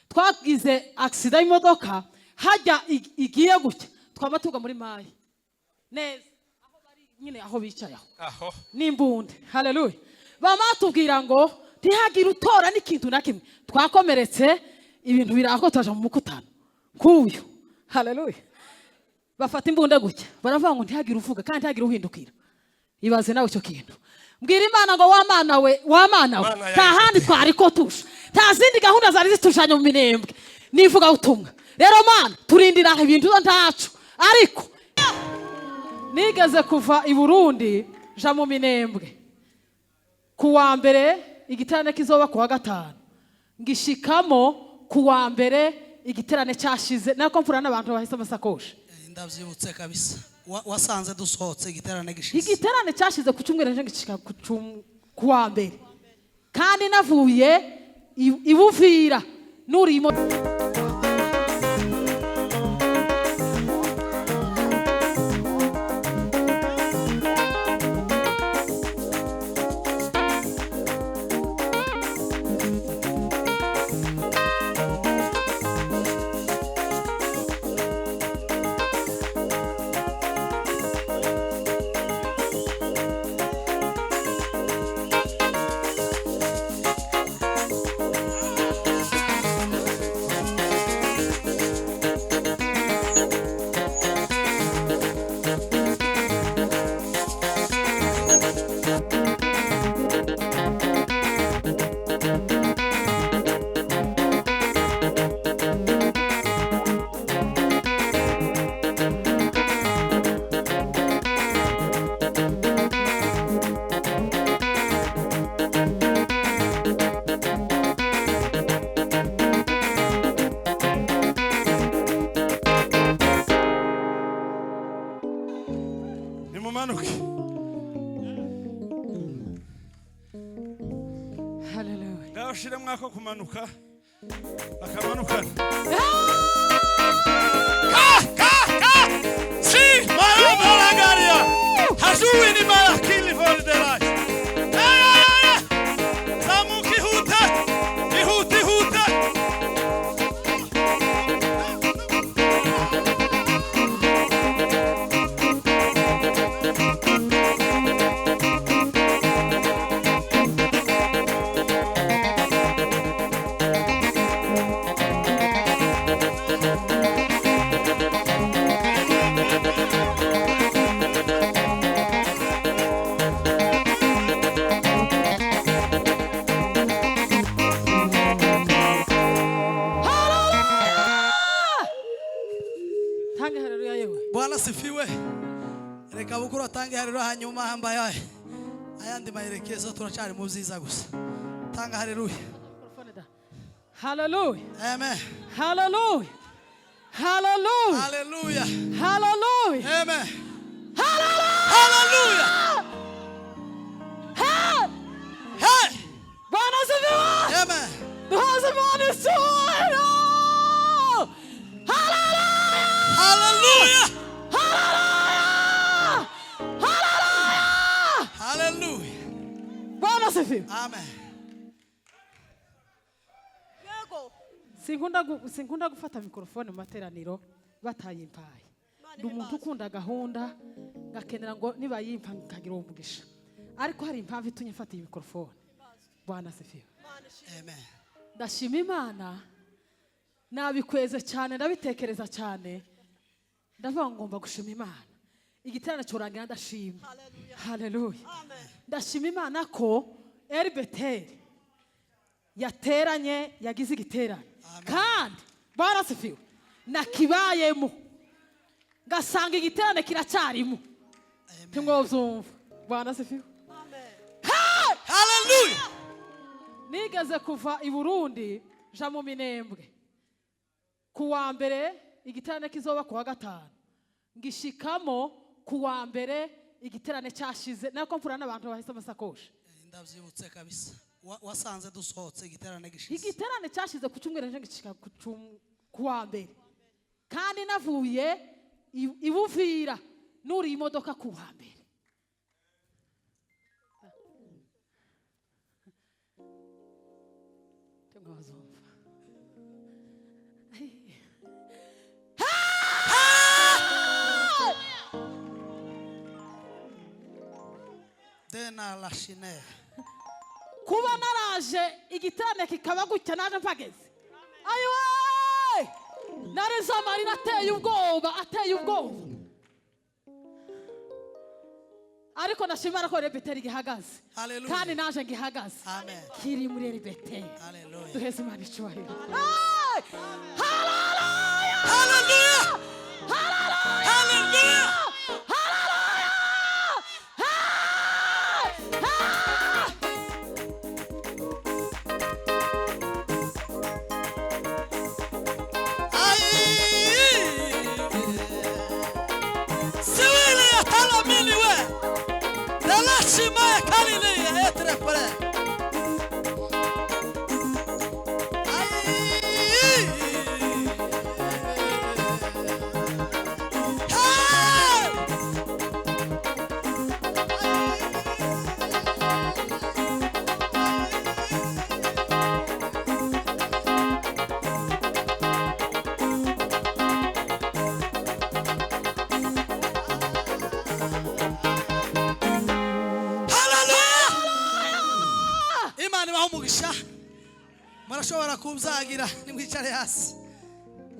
Twagize accident y'imodoka hajya igiye gutya, twaba tuga muri mayi neza aho bari nyine, aho bicaye aho aho n'imbunda. Haleluya! Bama batubwira ngo ntihagire utora n'ikintu na kimwe. Twakomeretse, ibintu biraho, turaja mu mukutano nk'uyu. Haleluya! Bafata imbunda gutya, baravuga ngo ntihagire uvuga kandi ntihagire uhindukira. Ibaze nawe icyo kintu. Mbwira Imana ngo: "Wa Mana we, wa Mana we." Mana Nta yanjye. handi twari ko tusha, nta zindi gahunda zari zitujanye mu Minembwe n'ivugabutumwa. Rero Mana, turindira ibintu ntacu. Ariko nigeze kuva i Burundi ja mu Minembwe ku wa mbere, igiterane kizoba ku wa gatanu. Ngishikamo ku wa mbere, igiterane cyashize, nako mpura n'abantu bahise amasakoshi. Ndabyibutse kabisa. Wasanze dusohotse igiterane gishize. Igiterane cyashize ku cyumweru, nje ngishika ku wa mbere, kandi navuye i Buvira nuriye imodoka. Nimumanuke. Haleluya! Ngaho shiremo ako kumanuka, bakamanukana. Ka ka ka si mara maragaria hazuwi ni mara kili volderai. Zamuka, ihute, ihute, ihute. Tange haleluya yewe. Bwana sifiwe. Reka bukuru atange haleluya, hanyuma hambaye ayandi maherekezo. Turacyari mu byiza gusa. Tanga haleluya. Haleluya! Amen. Haleluya! Haleluya! Haleluya. Haleluya! Amen. Haleluya. Hey! Hey! Bwana asifiwe! Amen. Duhaze Imana icyubahiro! Haleluya! Haleluya. Haleluya! Haleluya! Haleluya. Bwana asifiwe! Amen. Sinkunda gufata mikorofone mu materaniro batayimpaye. Ndi umuntu ukunda gahunda, ngakenera ngo nibayimpa nkagira uwo mugisha, ariko hari impamvu itumye mfata iyi mikorofone. Bwana asifiwe! Amen. Ndashima Imana. Nabikweze cyane, ndabitekereza cyane, ndavuga ngo ngomba gushima Imana. Igiterane cyorangira ndashima. Haleluya! Ndashima Imana ko Elibeteri yateranye, yagize igiterane, kandi barasifiwe, nakibayemo, ngasanga igiterane kiracyarimo. Ntimwobyumva? Bwana asifiwe! Haleluya. Nigeze kuva i Burundi ja mu Minembwe ku wa mbere, igiterane kizoba ku wa gatanu. Ngishikamo ku wa mbere, igiterane cyashize, nako mpura n'abantu bahise amasakoshi. Ndabyibutse kabisa. Wasanze dusohotse igiterane gishize. Igiterane cyashize ku cyumweru, nje ngishika ku wa mbere, kandi navuye i Buvira nuriye imodoka ku wa mbere. Ntimwazumva. Ena lashine. Kuba naraje igiterane kikaba gutya, naje mpageze, ayiwe, narize amarira ateye ubwoba, ateye ubwoba. Ariko ndashimira ko Rebeteri gihagaze. Hallelujah. Kandi naje ngihagaze. Amen. Kiri muri Rebeteri. Hallelujah. Duheze Imana icyubahiro. Hey! Hallelujah! Hallelujah. Hallelujah! Hallelujah. Hallelujah! Ah! Ah! Ai! Siwili ya talamini we. Relashima ya kalili ya etre pre. Ai! Hey! Hallelujah! Imana ibahe umugisha. Murashobora kubyagira, nimwicare hasi.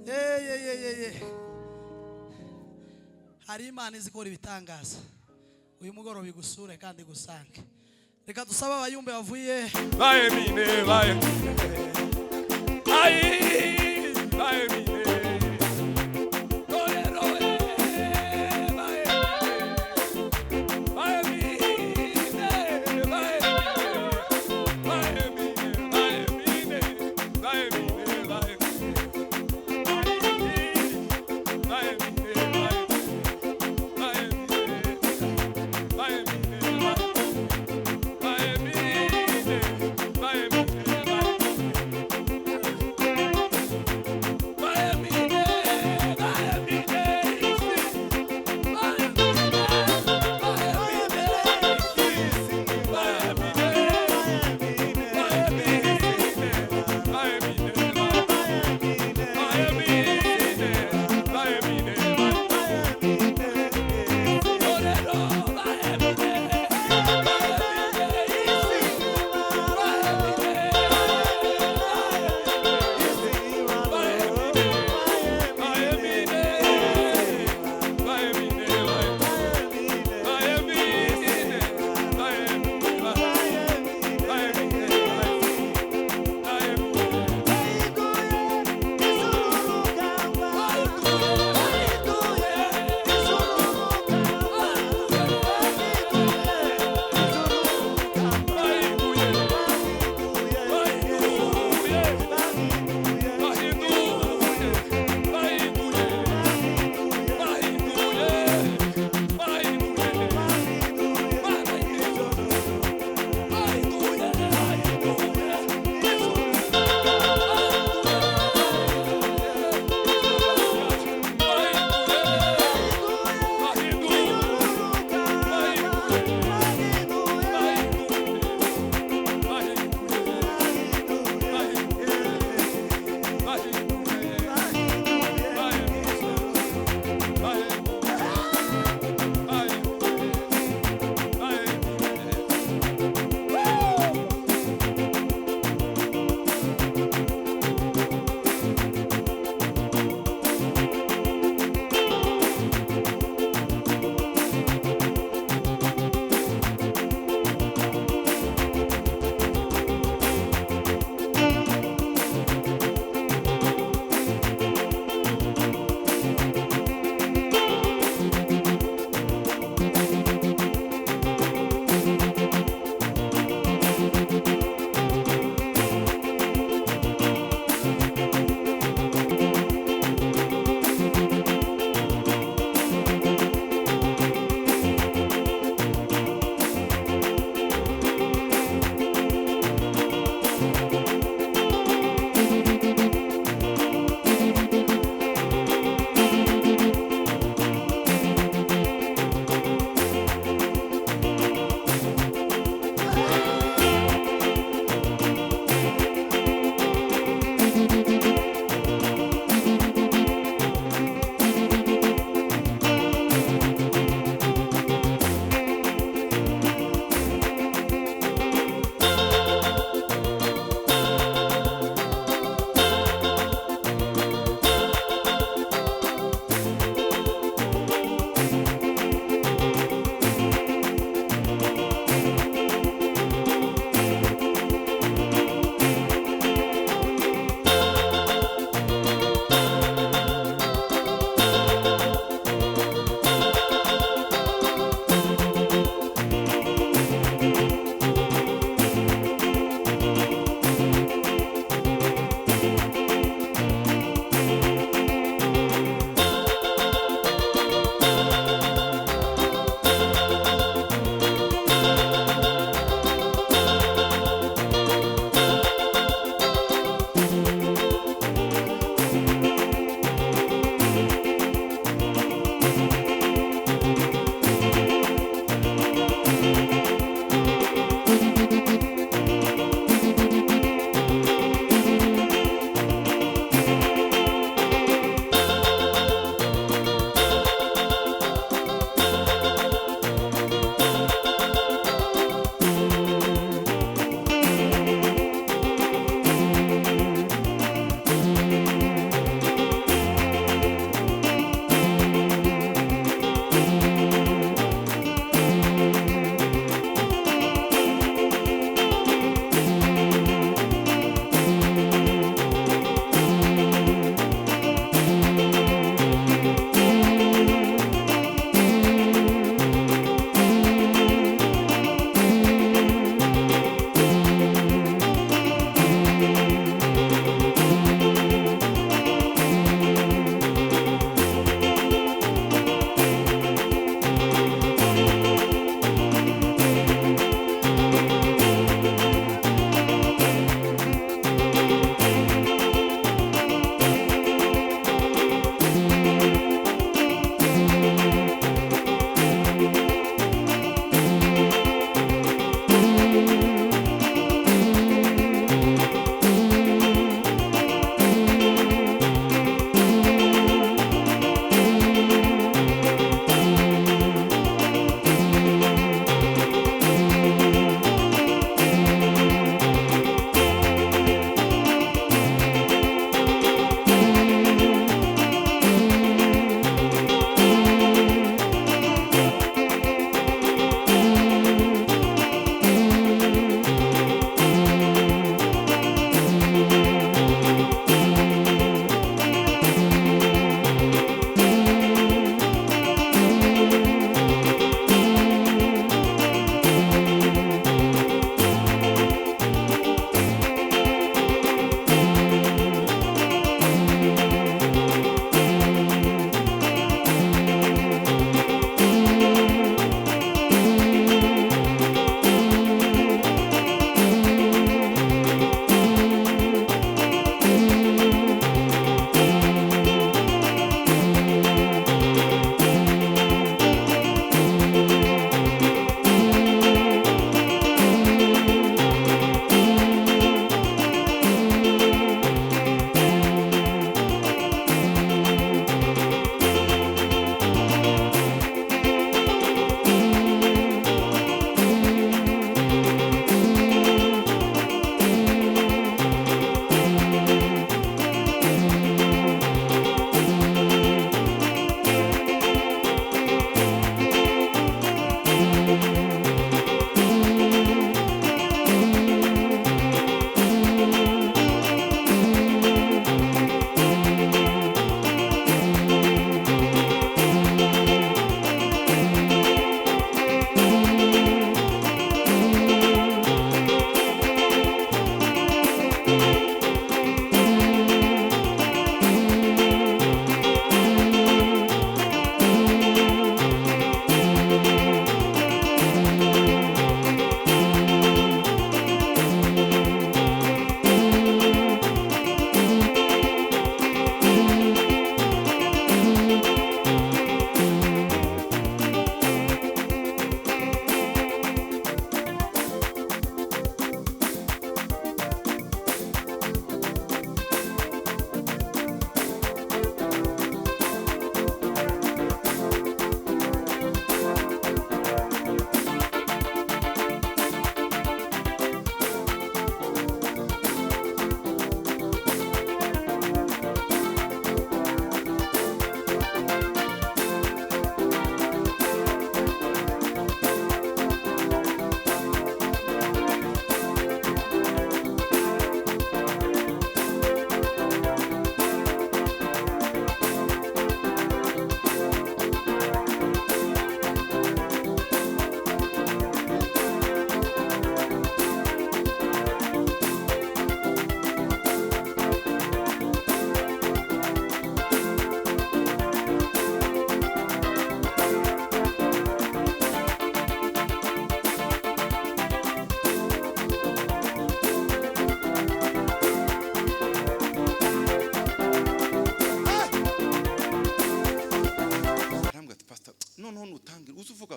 Ye ye ye ye ye. Hari Imana izi ikora ibitangaza. Uyu mugoroba igusure kandi igusange. Reka dusabe abayumbe bavuye Vai mine, vai mine. Ai, vai mine. Torero, vai vai mine, vai vai mine, vai mine, vai mine, vai vai mine, vai mine, vai mine, vai mine, vai mine, vai mine.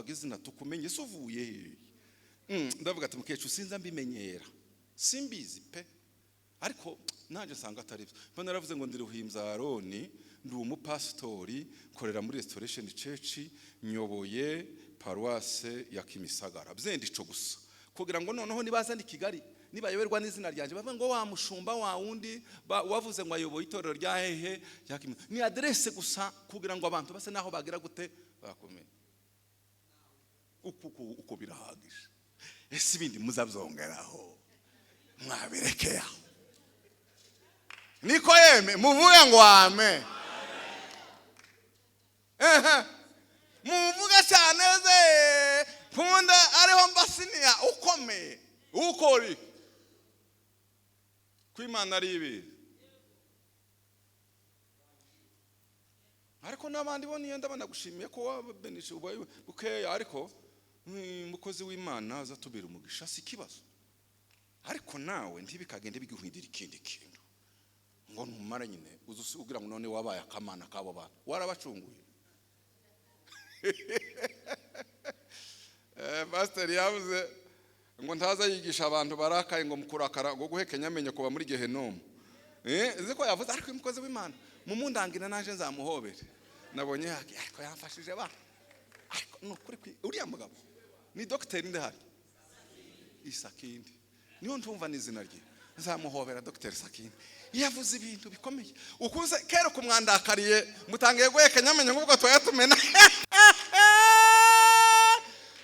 Vuga izina tukumenye, se uvuye hehe? Ndavuga ati: "Mukecuru, sinza mbimenyera, simbizi pe, ariko nanjye nsanga atari byo." Mba naravuze ngo ndi Ruhimbya Aroni, ndi umupasitori, nkorera muri Restoration Church, nyoboye paruwase ya Kimisagara. Byenda ico gusa, kugira ngo noneho nibazana i Kigali, nibayoberwa n'izina ryanjye, bavuga ngo wa mushumba wa wundi wavuze ngo ayoboye itorero rya hehe, rya Kimisagara. Ni adresse gusa, kugira ngo abantu base naho bagira gute, bakomeye. Uko birahagije. Ese ibindi muzabyongeraho, mwabirekeye aho. Niko yeme, muvuge ngo ame. Ehe, muvuge cyane ze nkunda ariho mbasiniya ukomeye ukora iki ko Imana ari ibizi. Ariko n'abandi bo niyo ndabona gushimiye ko wabenisha ubaye bukeya, ariko umukozi w'Imana aza tubera umugisha, si ikibazo. Ariko nawe ntibikagende biguhindira ikindi kintu ngo numara nyine uze ugira ngo none wabaye akamana k'abo bantu, warabacunguye. Pasiteri yavuze ngo ntaza yigisha abantu barakaye ngo mukurakara ngo guhekenya amenyo kuba muri gehenomu. Uzi ko yavuze, ariko uyu mukozi w'Imana mumundangire naje nzamuhobere, nabonye yake, ariko yamfashije ba, ariko ni ukuri uriya mugabo ni dogiteri ndahari Isakindi, niyo ntumva n'izina rye, nzamuhobera. Dogiteri Sakindi yavuze ibintu bikomeye ukuze kera kumwandakariye mutangiye guhekenya amenyo nk'ubwo tuyatumena.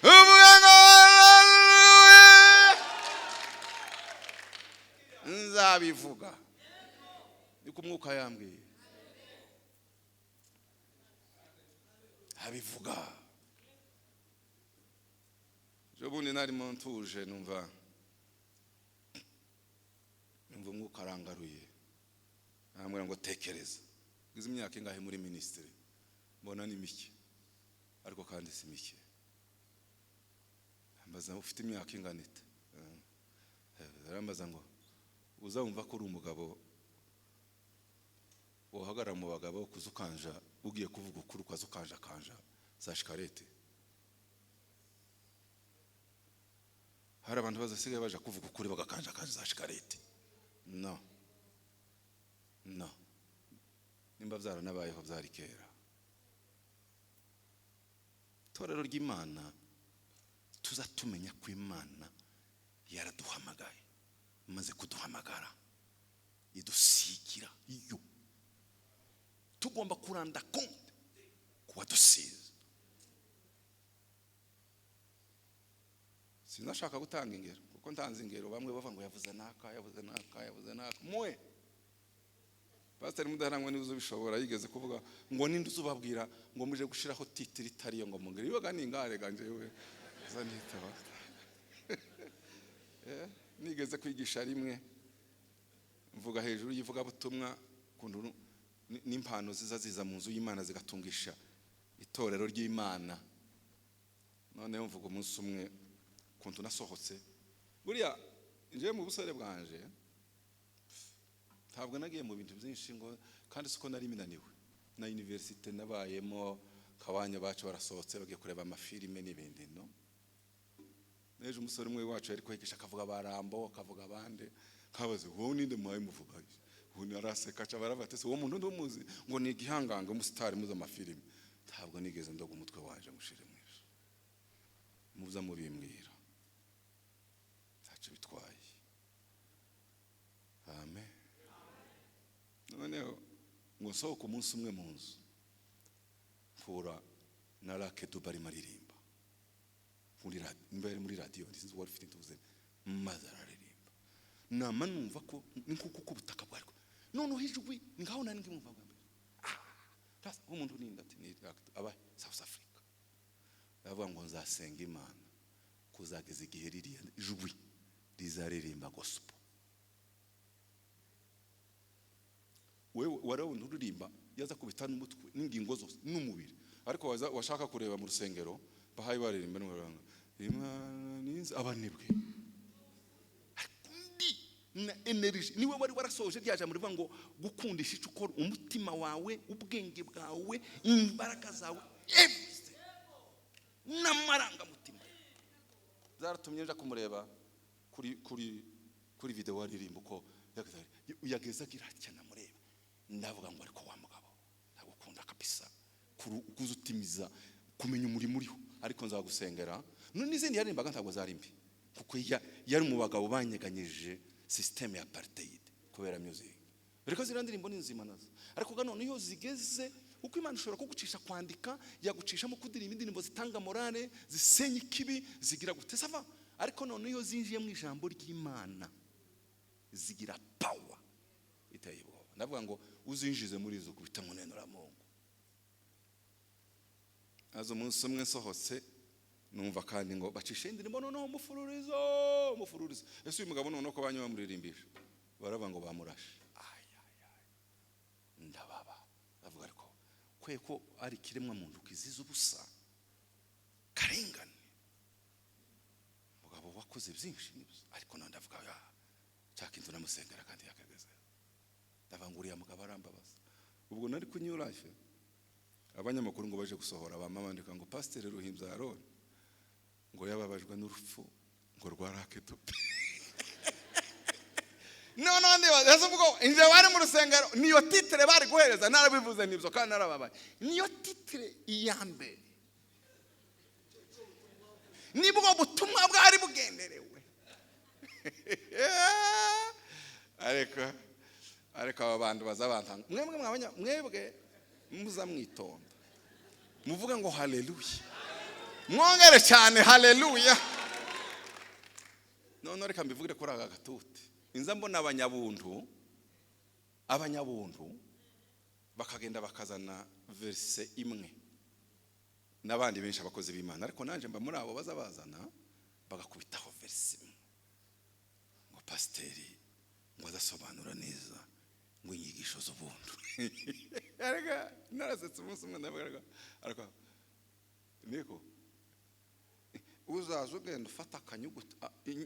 Uvuga ngo nzabivuga, niko umwuka yambwiye, abivuga. Ejo bundi narimo ntuje, numva umwuka arangaruye, arambwira ngo tekereza ugize imyaka ingahe muri minisitiri. Mbona ni mike, ariko kandi si mike. Ambaza ufite imyaka ingana ite? Arambaza ngo uzumva ko uri umugabo wahagarara mu bagabo kuzukanja, ugiye kuvuga ukuri ukazukanja kanja za shikarete. Hari abantu bazasigaye baje kuvuga ukuri bagakanja kanja za shikarete. No, no, nimba byaranabayeho byari kera. Itorero ry'Imana tuzatumenya ko Imana yaraduhamagaye, imaze kuduhamagara idusigira iyo tugomba kuranda konte kuwadusize. Sinashaka gutanga ingero, kuko ntanze ingero bamwe bavuga ngo yavuze naka, yavuze naka, yavuze naka. Mwe Pastor Mudaharangwa niwe uzubishobora, yigeze kuvuga ngo ninde uzubabwira ngo muje gushiraho titiri itariyo ngo mungere yoga ningare ganje we zanitaba. Nigeze kwigisha rimwe mvuga hejuru y'ivugabutumwa kuntu n'impano ziza ziza mu nzu y'Imana zigatungisha itorero ry'Imana. Noneho mvuga umunsi umwe kuntu nasohotse. Buriya nje mu busore bwanje ntabwo nagiye mu bintu byinshi, ngo kandi siko nari minaniwe na universite nabayemo, kabanya bacu barasohotse bagiye kureba amafilime n'ibindi. No nejo umusore umwe wacu yari kwigisha akavuga barambo, akavuga abandi, kabaze wowe ninde mwaye muvuga, ubu naraseka aca baravuga ati uwo muntu ndumuzi ngo ni igihanganga umusitari muzo amafilime. Ntabwo nigeze ndoga umutwe waje ngushire mwisho muza mubimbwira ntacyo bitwaye. Amen. Noneho ngo nsohoke umunsi umwe mu nzu mpura na Lucky Dube arimo aririmba nimba yari muri radiyo, sinzi uwari ufite intuze, maze araririmba nama numva ko ni nkuko uko ubutaka bwari. Noneho ijwi ngaho nari ndimwumva bwa mbere. Umuntu ninde ati ni aba South Africa. Ndavuga ngo nzasenga Imana kuzageza igihe ririya ijwi rizaririmba gospel. Wewe warabona uririmba yaza kubita n'umutwe n'ingingo zose n'umubiri, ariko washaka kureba mu rusengero bahaye baririmba n'uranga Imana ninzi abanebwe na energy. Niwe wari warasoje rya jambo rivuga ngo gukundisha icyo ukora, umutima wawe, ubwenge bwawe, imbaraga zawe, everything. N'amarangamutima zaratumye nja kumureba kuri video aririmba, uko yageza agira atya, namureba ndavuga ngo: "Ariko wa mugabo, ndagukunda kabisa kuza utimiza kumenya umurimo uriho, ariko nzagusengera." None n'izindi yaririmbaga ntabwo zari mbi, kuko yari mu bagabo banyeganyije système ya apartheid kubera music. Reka, ziriya ndirimbo ni nzima nazo, ariko ga none iyo zigeze uko Imana ishobora kugucisha kwandika, yagucishamo kudirimba indirimbo zitanga morale, zisenya ikibi, zigira gute, ça va. Ariko none iyo zinjiye mu ijambo ry'Imana zigira power iteye ubwoba. Ndavuga ngo uzinjize muri izo kubita mu Mungu. Aza umunsi umwe nsohotse, numva kandi ngo bacishe indirimbo noneho mufururizo, mufururizo. Ese uyu mugabo noneho ko banyuma bamuririmbisha, baravuga ngo bamurashe. Ay, ay, ay. Ndababa avuga, ariko kwe ko ari ikiremwa muntu kiziza ubusa karengane, mugabo wakoze byinshi nibyo. Ariko none ndavuga ya cya kintu, namusengera kandi yakageze. Ndavuga ngo uriya mugabo arambabaza. Ubwo nari ku New Life, abanyamakuru ngo baje gusohora, bama bandika ngo Pasiteri Ruhimbya Aroni ngo yababajwe n'urupfu ngo rwa Rakedope. None ndibaza, ese ubwo inje bari mu rusengero niyo titre bari guhereza? Narabivuze nibyo kandi narababaye. Niyo titre iya mbere, nibwo butumwa bwari bugenderewe. Ariko aba bantu baza bantanga, mwebwe mwabanya, mwebwe muza mwitonda, muvuga ngo haleluya, mwongere cyane haleluya. None reka mbivugire kuri aka gatuti. Inza mbona abanyabuntu, abanyabuntu bakagenda bakazana verse imwe n'abandi benshi, abakozi b'Imana, ariko nanjye mba muri abo baza bazana bagakubitaho verse imwe, ngo pasiteri ngo adasobanura neza ngo inyigisho z'ubuntu. Ariko narasetse umunsi umwe, ndavuga, ariko niko uzaza ugenda ufata akanyuguti,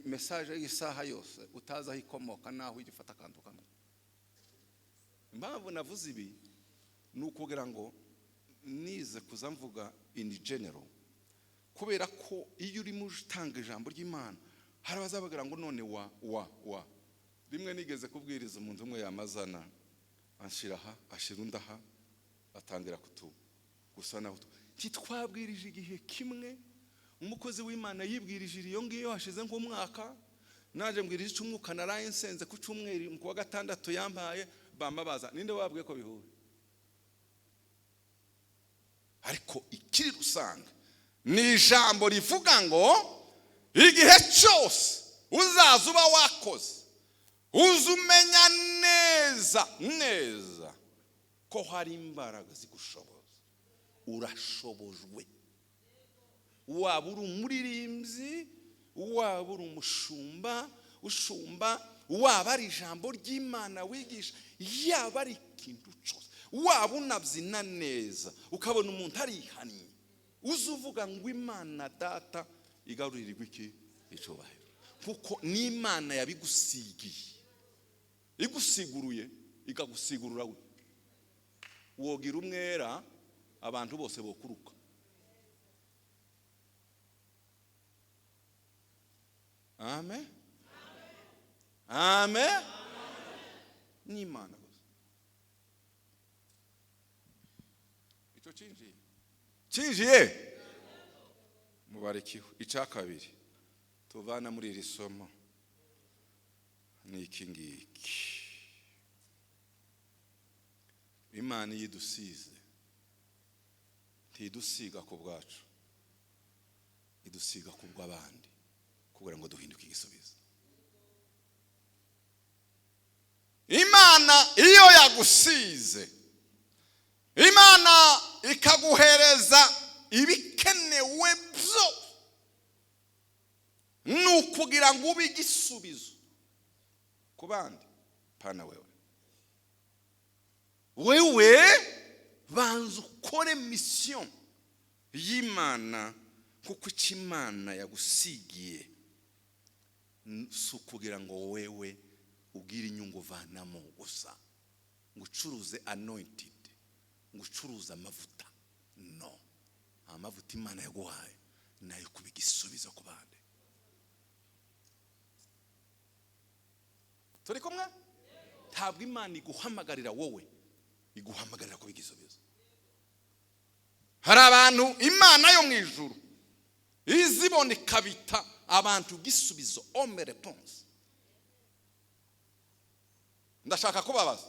message y'isaha yose utazi aho ikomoka n'aho ijya, ufata akantu kamwe. Impamvu navuze ibi ni ukugira ngo nize kuza mvuga in general, kubera ko iyo urimo utanga ijambo ry'Imana hari abazabagira ngo none wa rimwe nigeze kubwiriza umuntu umwe, yamazana anshira aha, ashira undi aha, atangira kutu gusa naho ntitwabwirije igihe kimwe. Umukozi w'Imana yibwirije iyo ngiyo hashize nk'umwaka, naje mbwirije icyumwuka naraye nsenze ku cyumweru, ku wa gatandatu yampaye. Bama baza, ninde wabwiye ko bihuye? Ariko ikiri rusange ni ijambo rivuga ngo igihe cyose uzaza uba wakoze, uza umenya neza neza ko hari imbaraga zigushoboza, urashobojwe. Waba uri umuririmbyi, waba uri umushumba ushumba, waba ari ijambo ry'Imana wigisha, yaba ari ikintu cyose, waba unabyina neza, ukabona umuntu arihannye, uza uvuga ngo Imana Data igarurirwa iki icyubahiro, kuko n'Imana yabigusigiye, igusiguruye, ikagusigurura we, wogira umwera abantu bose bokuruka. Amen, amen. Ni Imana gusa. Icyo cinjiye, cinjiye, mubarikiwe. Icya kabiri tuvana muri iri somo ni iki ngiki: Imana iyo idusize ntidusiga ku bwacu, idusiga ku bw'abandi kugira ngo duhinduke igisubizo. Imana iyo yagusize, Imana ikaguhereza ibikenewe byo, ni ukugira ngo ube igisubizo ku bandi, pana wewe. Wewe banza ukore mission y'Imana, kuko icyo Imana yagusigiye si ukugira ngo wewe ubwire inyungu uvanamo gusa, ngo ucuruze anointed, ngo ucuruze amavuta. No, amavuta Imana yaguhaye. Nayo kuba igisubizo ku bandi. Turi kumwe? Ntabwo Imana iguhamagarira wowe, iguhamagarira kuba igisubizo. Hari abantu Imana yo mu ijuru izibona ikabita abantu gisubizo, homme réponse. Ndashaka kubabaza,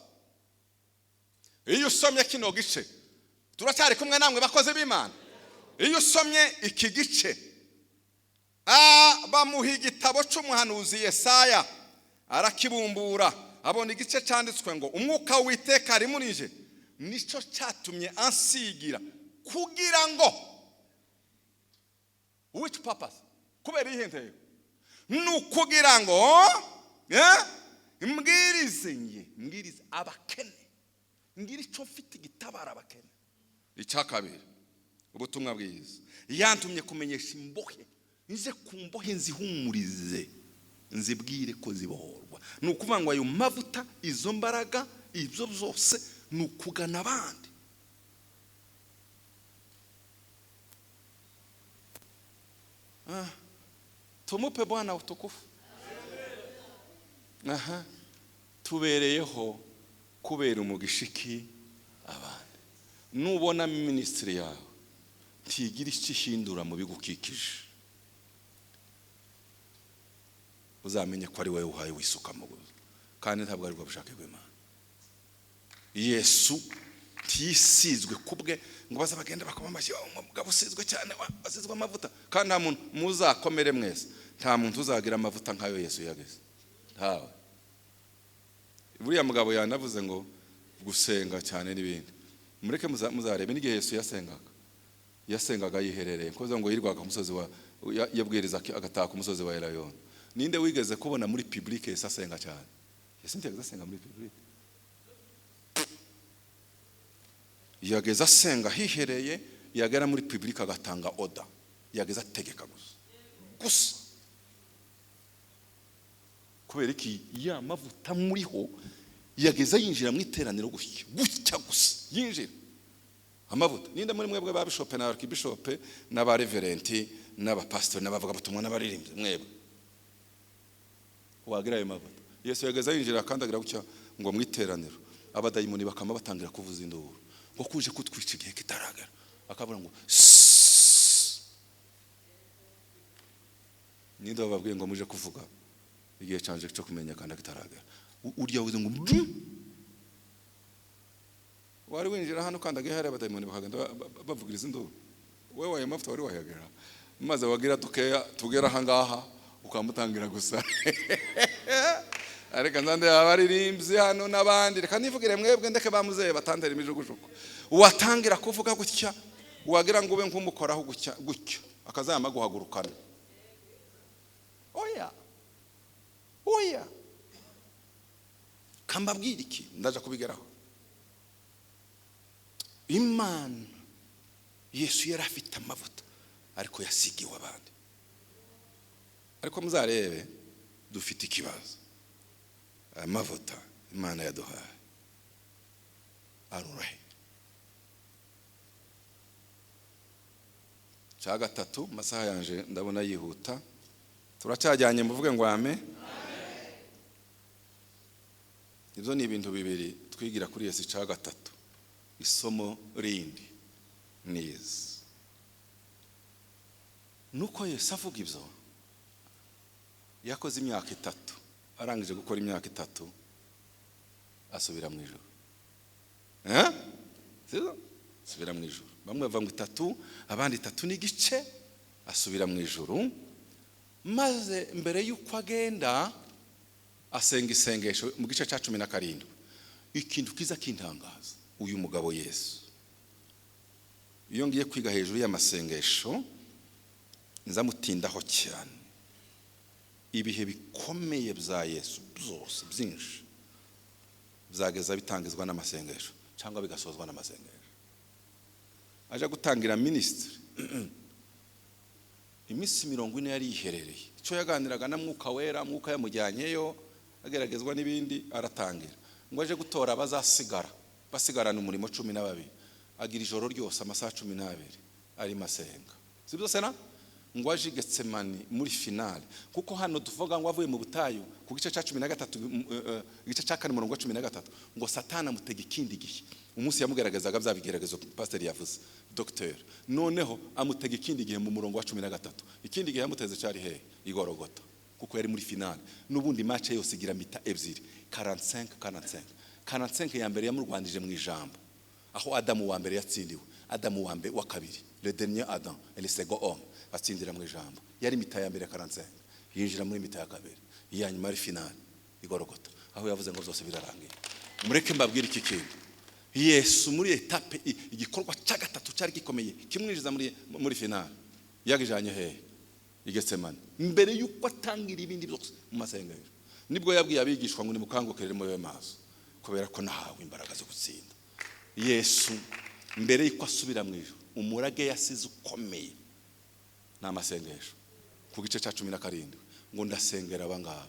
iyo usomye kino gice, turacyari kumwe namwe bakozi b'Imana? Iyo usomye iki gice, bamuha igitabo cy'umuhanuzi Yesaya, arakibumbura, abona igice cyanditswe ngo: "Umwuka w'Uwiteka ari muri nje, nicyo cyatumye ansigira kugira ngo." Which purpose? Kubera iyihe ntego? Ni ukugira ngo mbwirize, nge mbwirize abakene, ngira icyo mfite gitabara abakene. Icya kabiri, ubutumwa bwiza. Yantumye kumenyesha imbohe, nze ku mbohe nzihumurize, nzibwire ko zibohorwa. Ni ukuvuga ngo ayo mavuta, izo mbaraga, ibyo byose ni ukugana abandi. Tumupe Bwana utukufu. Aha tubereyeho kubera umugishiki abandi. Nubona minisitiri yawe ntigira icyo ihindura mu bigukikije, uzamenye ko ari wowe uhaye wisuka mu gusa, kandi ntabwo ari bwo bushake bw'Imana. Yesu ntiyisizwe kubwe ngo baze bagende bakoma amashyi: "Umugabo usizwe cyane, wasizwe amavuta." Kandi nta muntu, muzakomere mwese, nta muntu uzagira amavuta nk'ayo Yesu yagize, ntawe. Buriya mugabo yanavuze ngo gusenga cyane n'ibindi, mureke muzarebe n'igihe Yesu yasengaga, yasengaga yiherereye, kuko ngo yirwaga ku musozi wa yabwiriza, agataha ku musozi wa Elayono. Ninde wigeze kubona muri public Yesu asenga cyane? Yesu ntiyageze asenga muri public, yageze asenga hihereye, yagera muri public agatanga order, yageze ategeka gusa gusa. Kubera iki? Ya mavuta muriho yageze yinjira mu iteraniro gutya gutya gusa, yinjira amavuta. Ninde muri mwebwe ba bishope na archbishope n'aba reverenti n'abapasitori n'abavugabutumwa n'abaririmbyi, mwebwe wagira ayo mavuta? Yesu yageze yinjira akandagira gutya ngo mu iteraniro, abadayimoni bakama batangira kuvuza induru ngo: "Kuje kutwica igihe kitaragera?" Akavuga ngo: "Sss." Ninde wababwiye ngo muje kuvuga igihe canje cyo kumenyekana kitaragera? Urya wuze ngo byu! Wari winjira hano ukandagiye hariya, abadayimoni bakagenda bavugiriza induru. Wowe ayo mavuta wari wayagera maze wagira dukeya tugera aha ngaha ukamutangira gusa. Ariko nzande abaririmbyi hano n'abandi, reka nivugire mwebwe, ndeke bamuzeye batantera imijugujugu. Watangira kuvuga gutya, wagira ngo ube nk'umukoraho gutya gutya, akazama guhagurukana. Oya, oya, kambabwira iki, ndaja kubigeraho. Imana, Yesu yari afite amavuta, ariko yasigiwe abandi. Ariko muzarebe, dufite ikibazo. Aya mavuta Imana yaduhaye arurahe? Cya gatatu, amasaha yanje ndabona yihuta, turacyajyanye, muvuge ngo ame. Ibyo ni ibintu bibiri twigira kuri Yesu. Cya gatatu, isomo rindi nizi nuko Yesu avuga ibyo yakoze imyaka 3, arangije gukora imyaka 3 asubira mu ijuru. Sibyo? Asubira mu ijuru. Bamwe bavuga ngo 3, abandi 3 n'igice, asubira mu ijuru. Maze mbere y'uko agenda asenga isengesho mu gice cya 17. Ikintu kiza kintangaza, uyu mugabo Yesu, iyo ngiye kwiga hejuru y'amasengesho nzamutindaho cyane. Ibihe bikomeye bya Yesu byose byinshi byageza bitangizwa n'amasengesho cyangwa bigasozwa n'amasengesho. Aje gutangira minisitiri, iminsi 40 yari yiherereye, icyo yaganiraga na Mwuka Wera, Mwuka yamujyanyeyo ageragezwa n'ibindi, aratangira ngo aje gutora abazasigara basigarana umurimo 12, agira ijoro ryose amasaha 12 arimo asenga. Si byose na Ngo aje i Getsemani muri finale, kuko hano tuvuga ngo avuye mu butayu ku gice cya 13, igice cya 4, umurongo wa 13, ngo Satani amutega ikindi gihe. Umunsi yamugaragazaga bya bigeragezo pasiteri yavuze, dogiteri, noneho amutega ikindi gihe mu murongo wa 13. Ikindi gihe yamuteze cyari hehe? Igorogota, kuko yari muri finale. N'ubundi match yose igira mi-temps ebyiri, 45 45 45. Ya mbere yamurwanije mu ijambo, aho Adamu wa mbere yatsindiwe. Adamu wa mbere, wa kabiri, le dernier Adam et le second homme, atsindira mu ijambo. Yari mi-temps ya mbere ya 45. Yinjira muri mi-temps ya kabiri, iya nyuma ari finale, Igorogota, aho yavuze ngo byose birarangiye. Mureke mbabwire iki kintu: Yesu muri étape, igikorwa cya gatatu cyari gikomeye kimwinjiza muri finale, yagijanye hehe? I Getsemani. Mbere yuko atangira ibindi byose, mu masengesho, nibwo yabwiye abigishwa ngo: "Nimukangukire, mube maso, kubera ko nahawe imbaraga zo gutsinda." Yesu mbere yuko asubira mu ijuru, umurage yasize ukomeye ni amasengesho. Ku gice cya 17 ngo: "Ndasengera aba ngaba,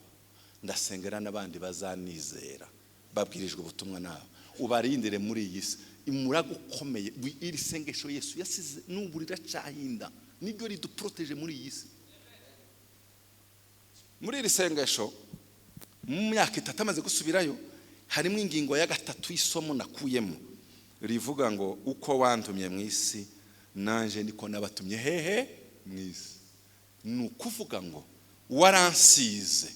ndasengera n'abandi bazanizera babwirijwe ubutumwa nabo, ubarindire muri iyi si." Umurage ukomeye, iri sengesho Yesu yasize n'ubu riracyahinda, niryo riduporoteje muri iyi si. Muri iri sengesho, mu myaka 3 amaze gusubirayo, harimo ingingo ya gatatu y'isomo nakuyemo rivuga ngo: "Uko wantumye mu isi, nanjye niko nabatumye." Hehe? Mu isi. Ni ukuvuga ngo waransize,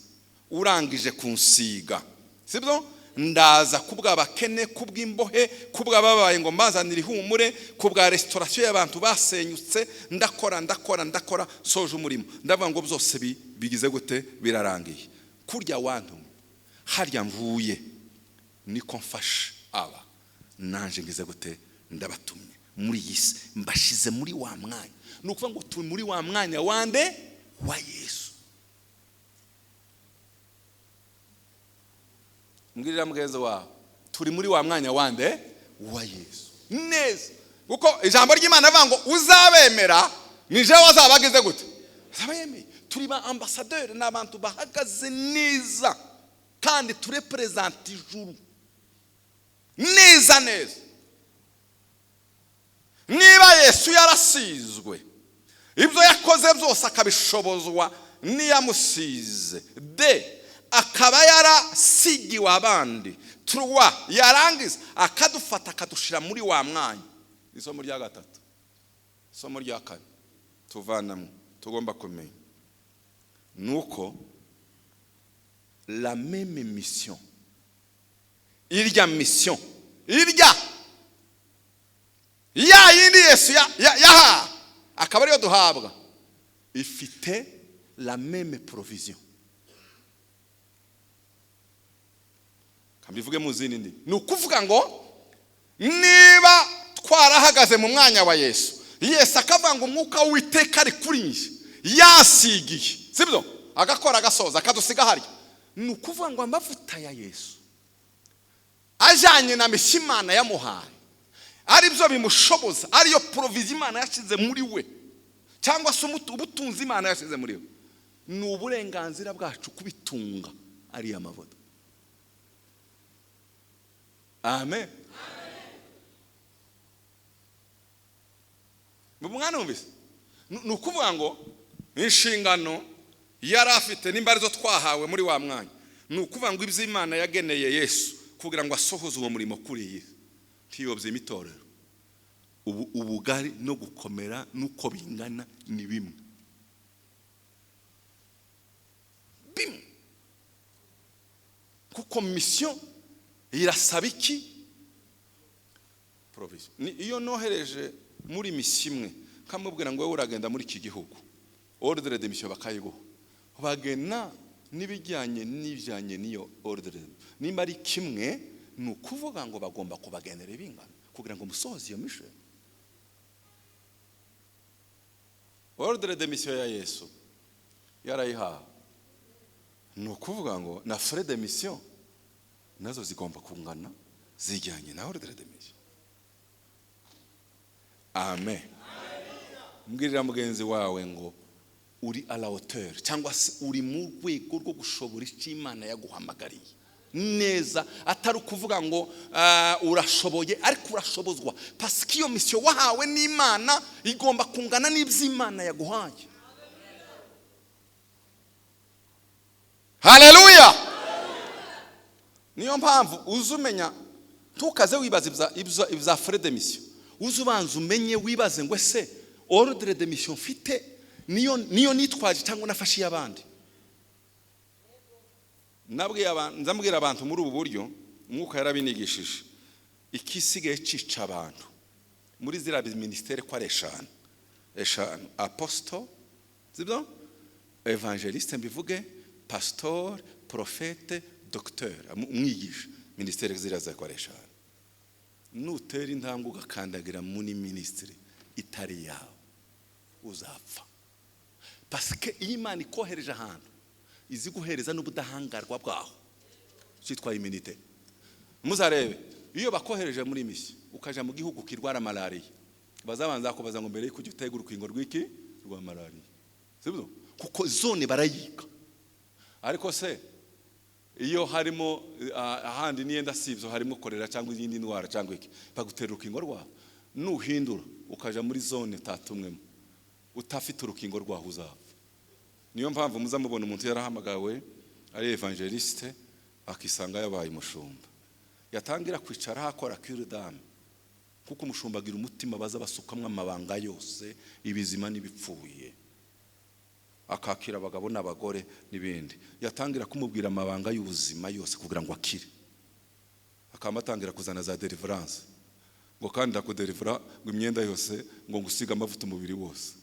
urangije kunsiga, sibyo? Ndaza kubw'abakene, kubw'imbohe, kubw'ababaye, ngo mbazanire ihumure, kubwa restauration y'abantu basenyutse. Ndakora, ndakora, ndakora, soje umurimo, ndavuga ngo byose bigize gute? Birarangiye. Kurya wantumye harya mvuye, niko mfashe aba, nanje ngize gute? Ndabatumye muri iyi si, mbashize muri wa mwanya. Ni ukuvuga ngo turi muri wa mwanya wande? Wa Yesu. Mbwirira mugenzi wawe: turi muri wa mwanya wande? Wa Yesu. Neza, kuko ijambo ry'Imana avuga ngo uzabemera ni jewe azaba agize gute? Azaba yemeye. Turi ba ambasaderi, ni abantu bahagaze neza kandi tureperezanta ijuru neza neza. Niba Yesu yarasizwe, ibyo yakoze byose akabishobozwa n'iyamusize, de akaba yarasigiwe abandi, turuwa yarangiza akadufata akadushyira muri wa mwanya. Isomo rya gatatu. Isomo rya kane tuvanamo tugomba kumenya ni uko la même mission, irya mission, irya ya yindi Yesu yahawe akaba ariyo duhabwa, ifite la même provision. Kambivuge mu zindi ndimi: ni ukuvuga ngo niba twarahagaze mu mwanya wa Yesu, Yesu akavuga ngo umwuka w'Uwiteka ari kuri njye, yasigiye, sibyo? Agakora, agasoza, akadusiga harya. Ni ukuvuga ngo amavuta ya Yesu ajyanye na mission Imana yamuhaye, aribyo bimushoboza, ariyo provision Imana yashyize muri we, cyangwa se ubutunzi Imana yashyize muri we, ni uburenganzira bwacu kubitunga ariya mavuta. Amen. Mwanumvise? Ni ukuvuga ngo inshingano yari afite, nimba arizo twahawe muri wa mwanya, ni ukuvuga ngo ibyo Imana yageneye Yesu kugira ngo asohoze uwo murimo kuri iyi si, ntiyobye imitorero, ubu ubugari no gukomera n'uko bingana ni bimwe bimwe, kuko mission irasaba iki? Provision. Ni iyo nohereje muri mission imwe, kamubwira ngo wowe uragenda muri iki gihugu, ordre de mission bakayiguha, bagena n'ibijyanye n'ibijyanye n'iyo ordre. Nimba ari kimwe, ni ukuvuga ngo bagomba kubagenera ibingana kugira ngo musohoze iyo mission. Ordre de mission ya Yesu yarayihawe, ni ukuvuga ngo na frais de mission nazo zigomba kungana zijyanye na ordre de mission. Amen. Mbwirira mugenzi wawe ngo uri à la hauteur, cyangwa se uri mu rwego rwo gushobora icyo Imana yaguhamagariye neza, atari ukuvuga ngo urashoboye, ariko urashobozwa, parce que iyo mission wahawe n'Imana igomba kungana n'iby'Imana yaguhaye. Haleluya. Niyo mpamvu uzumenya ntukaze wibaza ibya frais de mission. Uzubanza umenye wibaze ngo ese ordre de mission mfite niyo nitwaje cyangwa nafashe y'abandi. Nabwiye abantu, nzambwira abantu muri ubu buryo umwuka yarabinigishije. Ikisigaye cica abantu muri zira ministere ko ari eshanu apostle, sibyo, evangeliste mbivuge, pastor, prophète, docteur, umwigisha. Ministere zira za ko ari 5. Nutera intambwe ugakandagira muri ministry itari yawe uzapfa, parce que iyo Imana ikohereje ahantu izi guhereza n'ubudahangarwa bwaho, cyitwa immunité. Muzarebe iyo bakohereje muri mission ukaja mu gihugu kirwara malaria, bazabanza kubaza ngo mbere yuko ujya utega urukingo rw'iki rwa malaria, sibyo? Kuko zone barayiga. Ariko se iyo harimo ahandi niyenda sibyo, harimo korera cyangwa izindi ndwara cyangwa iki, bagutera urukingo rwaho. Nuhindura ukaja muri zone utatumwemo utafite urukingo rwaho uzapfa. Niyo mpamvu muza mubona umuntu yarahamagawe ari evangeliste akisanga yabaye umushumba, yatangira kwicara akora cure d'âme, kuko umushumba agira umutima baza basukamwe amabanga yose, ibizima n'ibipfuye, akakira abagabo n'abagore n'ibindi. Yatangira kumubwira amabanga y'ubuzima yose kugira ngo akire, akaba atangira kuzana za deliverance, ngo kandi ndakudelivera ngo imyenda yose, ngo ngusiga amavuta umubiri wose.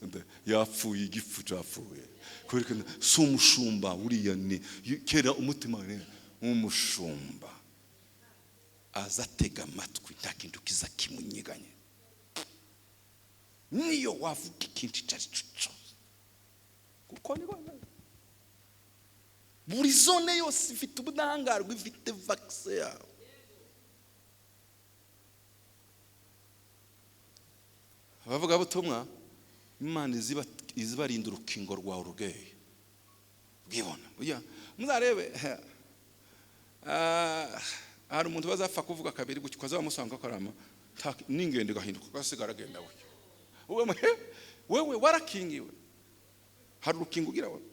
Yapfuye, igifu cyapfuye. Kubera si umushumba uriya, ni kera umutima umushumba aza atega amatwi, nta kintu kiza kimunyeganye, niyo wavuga ikintu icyo ari cyo cyose, kuko ni buri zone yose ifite ubudahangarwa, ifite vaccin yawe. Abavugabutumwa Imana izibarinda urukingo rwawe rugeye bwibona. Muzarebe hari umuntu bazapfa kuvuga kabiri gutyo ukazamusanga akarama n'ingendo igahinduka ugasigara agenda gutyo. Wewe warakingiwe, hari urukingo ugira wewe.